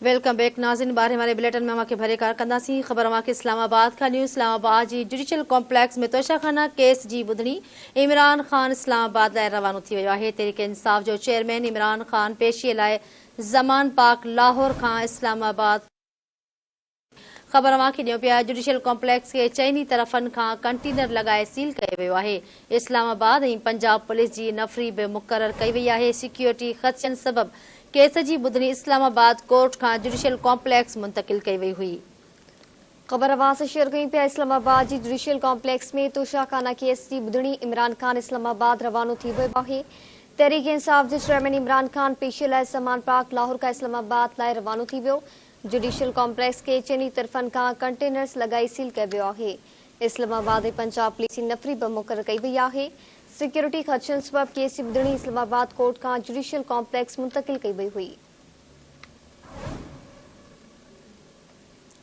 Welcome back ناظرين ٻارهين واري بليٽن ۾ اوهان کي ڀليڪار ڪنداسين خبر اوهان کي اسلام آباد کان ڏيون اسلام آباد جي جڊيشل ڪامپليڪس ۾ توشه خانه ڪيس جي ٻڌڻي عمران خان اسلام آباد لاء روانو ٿي ويو آهي تحريڪ انصاف جو چيئرمين عمران خان پيشي لاء زمان پارڪ لاهور کان اسلام آباد خبر اوهان کي ڏيون پيا جڊيشل ڪامپليڪس کي چئني طرفن کان ڪنٽينر لڳائي سيل ڪيو ويو آهي اسلام آباد ۽ پنجاب پوليس جي نفري به مقرر ڪئي وئي آهي سيڪيورٽي خدشن سبب ڪيس جي ٻڌڻي اسلام آباد ڪورٽ کان جڊيشل ڪامپليڪس منتقل ڪئي وئي هئي. خبر اوهان سان شيئر ڪيون پيا اسلام آباد جي جڊيشل ڪامپليڪس ۾ توشه خانه ڪيس جي ٻڌڻي عمران خان اسلام آباد روانو ٿي ويو آهي تحريڪ انصاف جي چيئرمين عمران خان پيشي لاء زمان پارڪ لاهور کان اسلام آباد لاء روانو ٿي ويو جڊيشل ڪامپليڪس کي چئني طرفن کان ڪنٽينرز لڳائي سيل ڪيو ويو آهي اسلام آباد ۽ پنجاب پوليس جي نفري به مقرر ڪئي وئي آهي سيڪيورٽي خدشن سبب ڪيس جي ٻڌڻي اسلام آباد ڪورٽ کان جڊيشل ڪامپليڪس منتقل ڪئي وئي هئي.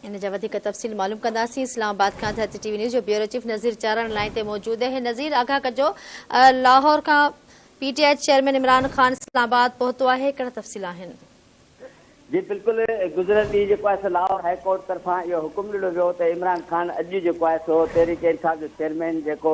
ان جا وڌيڪ تفصيل معلوم ڪنداسين اسلام آباد کان ڌرتي ٽي وي نيوز جو بيورو چيف نذير چارڻ لائين تي موجود آهي نذير آگاهه ڪجو لاهور کان P T I chairman Imran Khan Islamabad پهتو آهي ڪهڙا تفصيل آهن. جي بلڪل گذريل ڏينهن جيڪو آهي سو لاهور هاء ڪورٽ طرفان اهو حڪم ڏنو ويو ته عمران خان اڄ جيڪو آهي سو تحريڪ انصاف جو چيئرمين جيڪو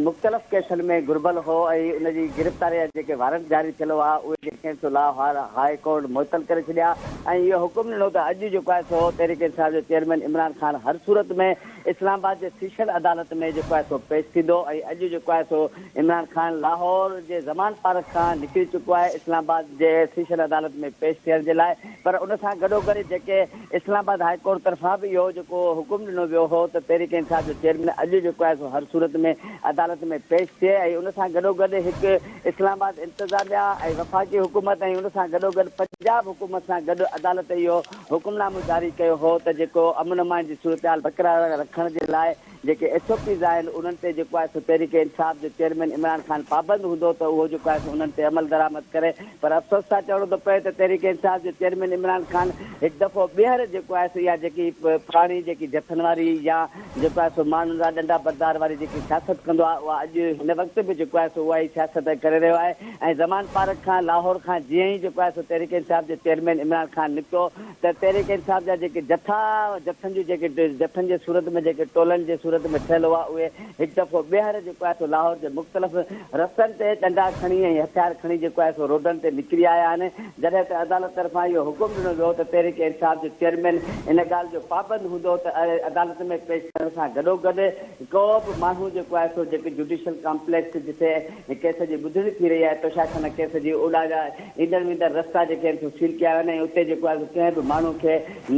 مختلف ڪيسن ۾ گهربل هو ۽ ان جي گرفتاري جا جيڪي وارنٽ جاري ٿيل هئا اهي جيڪي آهن سو لاهور هاء ڪورٽ معطل ڪري ڇڏيا ۽ اهو حڪم ڏنو ته اڄ جيڪو آهي سو تحريڪ انصاف جو چيئرمين عمران خان هر صورت ۾ اسلام آباد جي سيشن عدالت ۾ جيڪو آهي سو پيش ٿيندو ۽ اڄ جيڪو آهي سو عمران خان لاهور جي زمان پارڪ کان نڪري چڪو آهي اسلام آباد جي سيشن عدالت ۾ پيش ٿيڻ جي لاء پر ان سان گڏوگڏ جيڪي اسلام آباد هاء ڪورٽ طرفان به اهو جيڪو حڪم ڏنو ويو هو ته تحريڪ انصاف جو چيئرمين اڄ جيڪو آهي سو هر صورت ۾ عدالت ۾ پيش ٿئي ۽ ان سان گڏوگڏ هڪ اسلام آباد انتظاميا ۽ وفاقي حڪومت ۽ ان سان گڏوگڏ پنجاب حڪومت سان گڏ عدالت اهو حڪم نامو جاري ڪيو هو ته جيڪو امن امان جي صورتحال برقرار رکڻ جي لاء جيڪي ايس او پيز آهن انهن تي جيڪو آهي سو تحريڪ انصاف جو چيئرمين عمران خان پابند هوندو ته اهو جيڪو آهي سو انهن تي عمل درآمد ڪري پر افسوس سان چوڻو ٿو پئي ته تحريڪ انصاف جو چيئرمين عمران خان هڪ دفعو ٻيهر جيڪو آهي سو اها جيڪي پراڻي جيڪي جٿن واري يا جيڪو آهي سو ماڻهن سان ڏنڊا بردار واري جيڪي سياست ڪندو آهي اها اڄ هن وقت به جيڪو آهي سو اها ئي سياست ڪري رهيو آهي ۽ زمان پارڪ کان لاهور کان جيئن ئي جيڪو آهي سو تحريڪ انصاف جو چيئرمين عمران خان نڪتو ته تحريڪ انصاف جا جيڪي جٿا جٿن جون جيڪي جٿن جي صورت ۾ جيڪي ٽولن جي صورت ۾ ٺهيل هئا اهي هڪ دفعو ٻيهر جيڪو آهي سو لاهور جي مختلف رستن تي ڏنڊا کڻي ۽ هٿيار کڻي جيڪو آهي سو روڊن تي نڪري آيا آهن جڏهن ته عدالت طرفان اهو حڪم ڏنو ويو ته تحريڪ انصاف جو چيئرمين ان ڳالهه جو پابند هوندو ته عدالت ۾ پيش ٿيڻ سان گڏوگڏ ڪو به ماڻهو جيڪو آهي سو جيڪي جوڊيشل ڪامپليڪس جتي هن ڪيس جي ٻڌڻي ٿي رهي آهي، توشاخانه ڪيس جي اوڏا جا ايندڙ ويندڙ رستا جيڪي آهن سو سيل ڪيا ويا آهن ۽ اتي جيڪو آهي سو ڪنهن به ماڻهو کي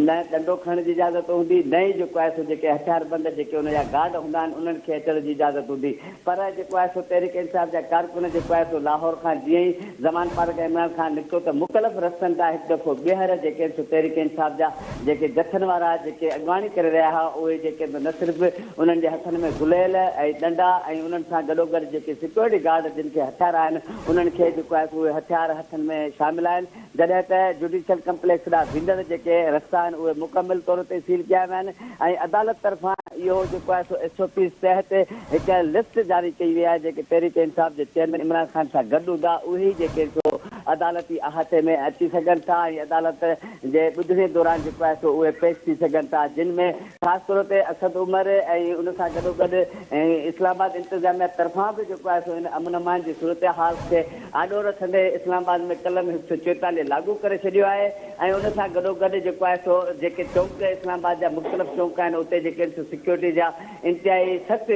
نه ڏنڊو کڻڻ جي اجازت هوندي نه ئي جيڪو آهي سو جيڪي هٿياربند جيڪي ان جا گارڊ هوندا آهن انهن کي اچڻ جي اجازت هوندي پر جيڪو آهي سو تحريڪ انصاف جا ڪارڪن جيڪو آهي سو لاهور کان جيئن ئي زمان پارڪ عمران خان نڪتو ته مختلف رستن تان هڪ دفعو ٻيهر جيڪي آهن سو تحريڪ انصاف جا جيڪي جٿن وارا جيڪي اڳواڻي ڪري رهيا هئا اهي جيڪي نه صرف انهن جي هٿن ۾ گليل ۽ ڏنڊا ۽ انهن سان گڏوگڏ جيڪي سيڪيورٽي گارڊ جن کي هٿيار آهن انهن کي جيڪو آهي سو اهي هٿيار هٿن ۾ شامل آهن جڏهن ته جوڊيشل ڪمپليڪس ڏانهن ويندڙ جيڪي رستا آهن اهي مڪمل طور تي سيل ڪيا ويا آهن ۽ عدالت طرفان اهو جيڪو آهي سو ايس او پيز تحت هڪ لسٽ جاري ڪئي وئي آهي جيڪي تحريڪ انصاف جي چيئرمين عمران خان سان گڏ هوندا اهي ئي جيڪي سو عدالتي احاطي ۾ اچي سگهن ٿا ۽ عدالت جي ٻڌڻي دوران جيڪو آهي سو اهي پيش ٿي سگهن ٿا جن ۾ خاص طور تي اسد عمر ۽ ان سان گڏوگڏ اسلام آباد انتظاميا طرفان به جيڪو آهي سو ان امن امان جي صورتحال کي آڏو رکندي اسلام آباد ۾ قلم 144 لاڳو ڪري ڇڏيو آهي ۽ ان سان گڏوگڏ جيڪو آهي سو جيڪي چونڪ اسلام آباد جا مختلف چونڪ آهن اتي جيڪي آهن سو سيڪيورٽي جا انتهائي سخت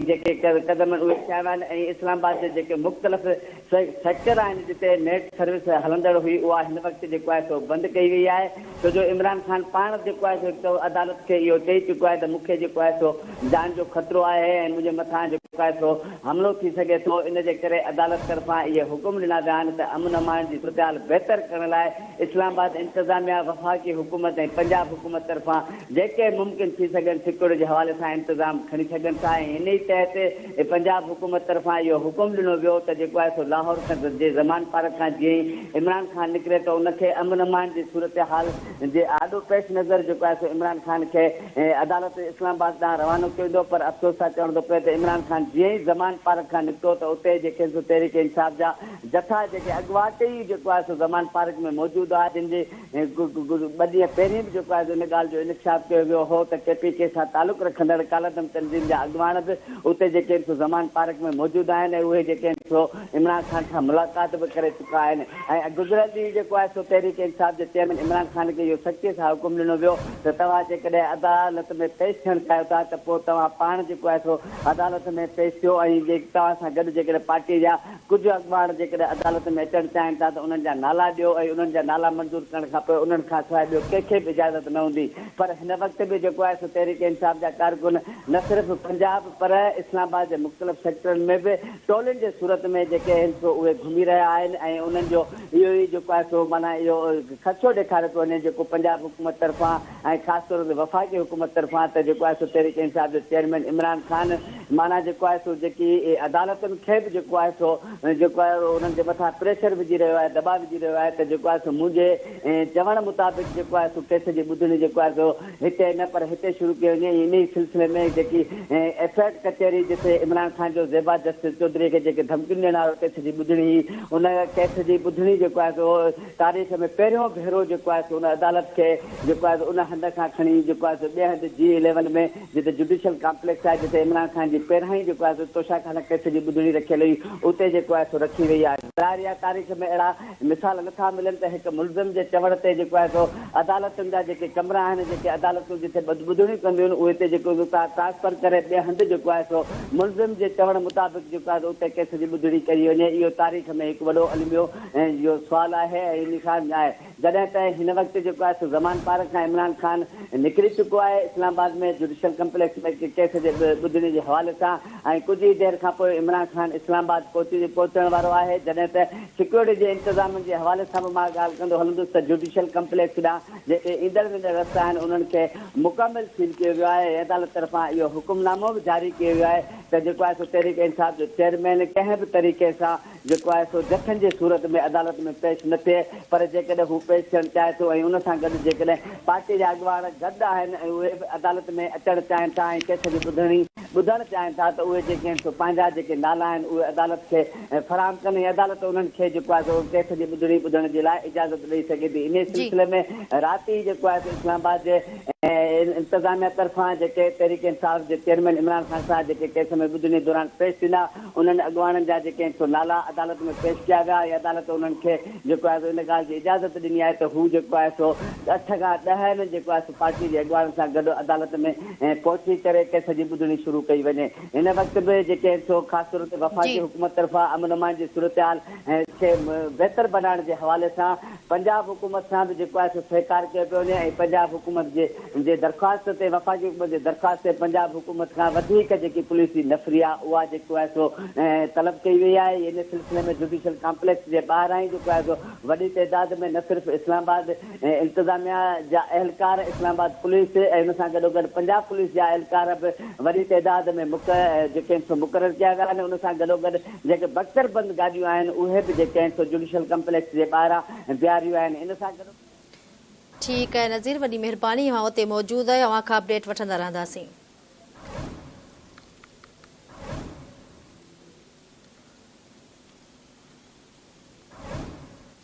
جيڪي قدم آهن اهي کنيا ويا آهن ۽ اسلام آباد جي جيڪي مختلف سيڪٽر آهن جتي نيٽ سروس هلندڙ هئي اها هن وقت جيڪو آهي سو بند ڪئي وئي آهي ڇو جو عمران خان پاڻ جيڪو آهي سو هڪ ته عدالت کي اهو چئي چڪو آهي ته مون کي جيڪو آهي سو جان جو خطرو آهي ۽ منهنجي مٿان جيڪو آهي سو حملو ٿي سگهي ٿو ان جي ڪري عدالت طرفان اهي حڪم ڏنا ويا آهن ته امن امان جي صورتحال بهتر ڪرڻ لاء اسلام آباد انتظاميا وفاقي حڪومت ۽ پنجاب حڪومت طرفان جيڪي ممڪن ٿي سگهن سيڪيورٽي جي حوالي سان انتظام کڻي سگهن ٿا ۽ انهي تحت پنجاب حڪومت طرفان اهو حڪم ڏنو ويو ته جيڪو آهي سو لاهور کان جي زمان پارڪ کان جيئن ئي عمران خان نڪري ته ان کي امن امان جي صورتحال جي آڏو پيش نظر جيڪو آهي سو عمران خان کي عدالت اسلام آباد ڏانهن روانو ڪيو ويندو پر افسوس سان چوڻو ٿو پئي ته عمران خان. جيئن ئي زمان پارڪ کان نڪتو ته اتي جيڪي سو تحريڪ انصاف جا جٿا جيڪي اڳواٽ ئي جيڪو آهي سو زمان پارڪ ۾ موجود هئا جن جي ٻه ڏينهن پهرين به جيڪو آهي سو ان ڳالهه جو انڪشاف ڪيو ويو هو ته ڪي پي ڪي سان تعلق رکندڙ ڪالعدم تنظيم جا اڳواڻ به اتي جيڪي آهن سو زمان پارڪ ۾ موجود آهن ۽ اهي جيڪي آهن سو عمران خان سان ملاقات به ڪري چڪا آهن ۽ گذريل ڏينهن جيڪو آهي سو تحريڪ انصاف جي چيئرمين عمران خان کي اهو سختيء سان حڪم ڏنو ويو ته توهان جيڪڏهن عدالت ۾ پيش ٿيڻ چاهيو ٿا ته پوء توهان پاڻ جيڪو آهي سو عدالت ۾ پيش ٿيو ۽ توهان سان گڏ جيڪڏهن پارٽيء جا ڪجهه اڳواڻ جيڪڏهن عدالت ۾ اچڻ چاهين ٿا ته انهن جا نالا ڏيو ۽ انهن جا نالا منظور ڪرڻ کان پوء انهن کان سواء ٻيو ڪنهن کي به اجازت نه هوندي پر هن وقت به جيڪو آهي سو تحريڪ انصاف جا ڪارڪن نه صرف پنجاب پر اسلام آباد جي مختلف سيڪٽرن ۾ به ٽولين جي صورت ۾ جيڪي آهن سو اهي گهمي رهيا آهن ۽ انهن جو اهو ئي جيڪو آهي سو معنيٰ اهو خدشو ڏيکاريو پيو وڃي جيڪو پنجاب حڪومت طرفان ۽ خاص طور تي وفاقي حڪومت طرفان ته جيڪو آهي سو تحريڪ انصاف جو چيئرمين عمران خان معنيٰ جيڪو آهي سو جيڪي عدالتن کي به جيڪو آهي سو جيڪو آهي انهن جي مٿان پريشر وجهي رهيو آهي دٻاء وجهي رهيو آهي ته جيڪو آهي سو منهنجي چوڻ مطابق جيڪو آهي سو ڪيس جي ٻڌڻي جيڪو آهي سو هتي نه پر هتي شروع ڪئي وڃي ۽ انهي سلسلي ۾ جيڪي ايف I R ڪچهري جتي عمران خان جو زيبا جسٽس چوڌري کي جيڪي ڌمڪين ڏيڻ وارو ڪيس جي ٻڌڻي هئي ان ڪيس جي ٻڌڻي جيڪو آهي سو تاريخ ۾ پهريون ڀيرو جيڪو آهي سو ان عدالت کي جيڪو آهي سو ان هنڌ کان کڻي جيڪو آهي سو ٻئي هنڌ جي اليون ۾ جتي جڊيشل ڪامپليڪس آهي جتي عمران خان جي پهريان ئي جيڪو آهي سو توشا خانه ڪيس جي ٻڌڻي رکيل هئي اتي جيڪو آهي سو رکي وئي آهي. ظاهر آهي تاريخ ۾ اهڙا مثال نه ٿا ملن ته هڪ ملزم جي چوڻ تي جيڪو آهي سو عدالتن جا جيڪي ڪمرا آهن جيڪي عدالتون جتي ٻڌڻيون ڪنديون آهن اهي اتي جيڪو اتان ٽرانسفر ڪري ٻئي هنڌ جيڪو آهي سو ملزم جي چوڻ مطابق جيڪو آهي سو اتي ڪيس جي ٻڌڻي ڪئي وڃي اهو تاريخ ۾ هڪ وڏو الميو ۽ اهو سوال آهي ۽ نشان آهي جڏهن ته هن وقت جيڪو آهي سو زمان پارڪ کان عمران خان نڪري چڪو آهي اسلام آباد ۾ جڊيشل ڪمپليڪس ۾ ڪيس جي ٻڌڻي جي حوالي سان ۽ ڪجهه ئي دير کانپوء عمران خان اسلام آباد پهچي پهچڻ وارو آهي جڏهن ته سيڪيورٽي جي انتظامن جي حوالي سان به مان ڳالهه ڪندو هلندس ته جڊيشل ڪمپليڪس ڏانهن جيڪي ايندڙ ويندڙ رستا آهن انهن کي مڪمل سيل ڪيو ويو آهي ۽ عدالت طرفان اهو حڪم نامو به جاري ڪيو ويو آهي ته جيڪو آهي سو تحريڪ انصاف جو چيئرمين ڪنهن به طريقي سان جيڪو آهي سو جٿن جي صورت ۾ عدالت ۾ پيش نه ٿئي پر جيڪڏهن هو پيش ٿيڻ چاهي ٿو ۽ ان سان گڏ جيڪڏهن پارٽي جا اڳواڻ گڏ آهن ۽ اهي به عدالت ۾ اچڻ چاهين ٿا ۽ ڪيس جي ٻڌڻي ٻڌڻ چاهين ٿا ته اهي جيڪي آهن سو پنهنجا جيڪي نالا آهن اهي عدالت کي فراهم ڪن ۽ عدالت انهن کي جيڪو آهي سو ڪيس جي ٻڌڻي ٻڌڻ جي لاء اجازت ڏئي سگهي ٿي انهي سلسلي ۾ رات ئي جيڪو آهي سو اسلام آباد جي انتظاميا طرفان جيڪي تحريڪ انصاف جي چيئرمين عمران خان سان جيڪي ڪيس ۾ ٻڌڻي دوران پيش ٿيندا انهن اڳواڻن جا جيڪي سو نالا عدالت ۾ پيش ڪيا ويا ۽ عدالت انهن کي جيڪو آهي سو ان ڳالهه جي اجازت ڏني آهي ته هو جيڪو آهي سو اٺ کان ڏهن جيڪو آهي سو پارٽي جي اڳواڻن سان گڏ عدالت ۾ پهچي ڪري ڪيس جي ٻڌڻي شروع ڪئي وڃي. هن وقت به جيڪي سو خاص طور تي وفاقي حڪومت طرفان امن امان جي صورتحال کي بهتر بنائڻ جي حوالي سان پنجاب حڪومت سان به جيڪو آهي سو سهڪار ڪيو پيو وڃي ۽ پنجاب حڪومت جي جي درخواست تي وفاقي حڪومت جي درخواست تي پنجاب حڪومت کان وڌيڪ جيڪي پوليس جي نفري آهي اها جيڪو آهي سو طلب ڪئي وئي آهي ان سلسلي ۾ جڊيشل ڪامپليڪس جي ٻاهران ئي جيڪو آهي سو وڏي تعداد ۾ نه صرف اسلام آباد انتظاميا جا اهلڪار اسلام آباد پوليس ۽ ان سان گڏوگڏ پنجاب پوليس جا اهلڪار به وڏي تعداد ۾ جيڪي آهن سو مقرر ڪيا ويا آهن ان سان گڏوگڏ جيڪي بڪتر بند گاڏيون آهن اهي به جيڪي آهن سو جڊيشل ڪمپليڪس جي ٻاهران بيهاريون آهن ان سان گڏو ٺيڪ آهي نذير وڏي مھرباني اوھان اتي موجود آھيو اوھان کان اپڊيٽ وٺندا رھنداسين.